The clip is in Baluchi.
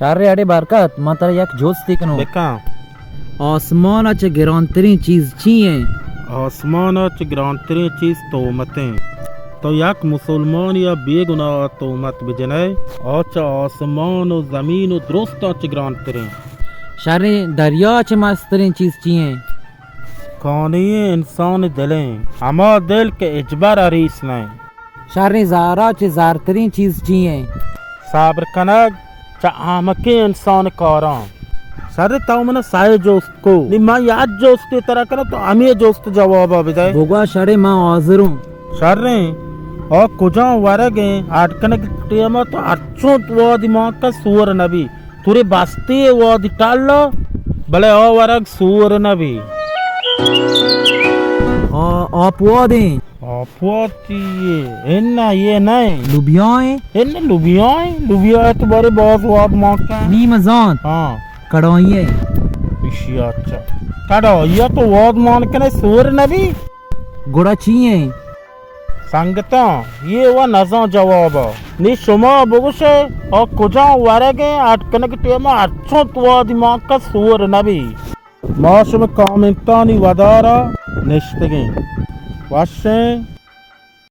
شریں اڑے برکت، من ترا یک جستے کنوں۔ بکن۔ آسمان ءَ چہ گرانتریں چیز چی ایں؟ آسمان ءَ چہ گرانتریں چیز تومت ایں۔ تو یک مسلمانے ءَ بے گناہ ءَ تومت بجنئے، آ چہ آسمان ءُ زمین ءُ درستاں چہ گرانتریں۔ شریں دریا ءَ چہ مستریں چیز چی ایں؟ کانیں انسان ءِ دل ایں، ہما دل کہ ہچبر ہریس نہ ایں۔ شریں زر ءَ چہ زرتریں چیز چی ایں؟ صبر کنگ چہ احمقیں انسان ءِ کاراں۔ شریں تو من ءَ سئے جست کو، نی من یک جستے ترا کناں، تو ہمے جست ءِ جواب ءَ بدئے۔ بگوا شریں من حاضر اوں۔ شریں، آ کجام ورگ ایں؟ اڈ کنگ ٹیم ءَ تو ہرچنت وادی مان کن سور نہ بی۔ توری بستی وادی ٹل ءَ، بلے آ ورگ سور نہ بی۔ آ، آ پواد ایں۔ آ پواد چی اے؟ اناں، اے نہ ایں۔ لوبیا ایں۔ اناں، لوبیا ایں۔ لوبیا ءَ تو بارے باز واد مان کن۔ نی من زانت۔ ہاں۔ کڑائی ایں۔ ایشی ءَ اچھا۔ کڑائی ءَ تو واد مان کنے سور نہ بی۔ گڑا چی ایں؟ سنگتاں، اے و نزان جواب ءَ۔ نی شما بگوشے، آ کجام ورگ ایں؟ اڈ کنگ ٹیم ءَ ہرچنت وادی مان کن سور نہ بی۔ ما شمئے کامنتانی ودار ءَ نشتگیں۔ وشیں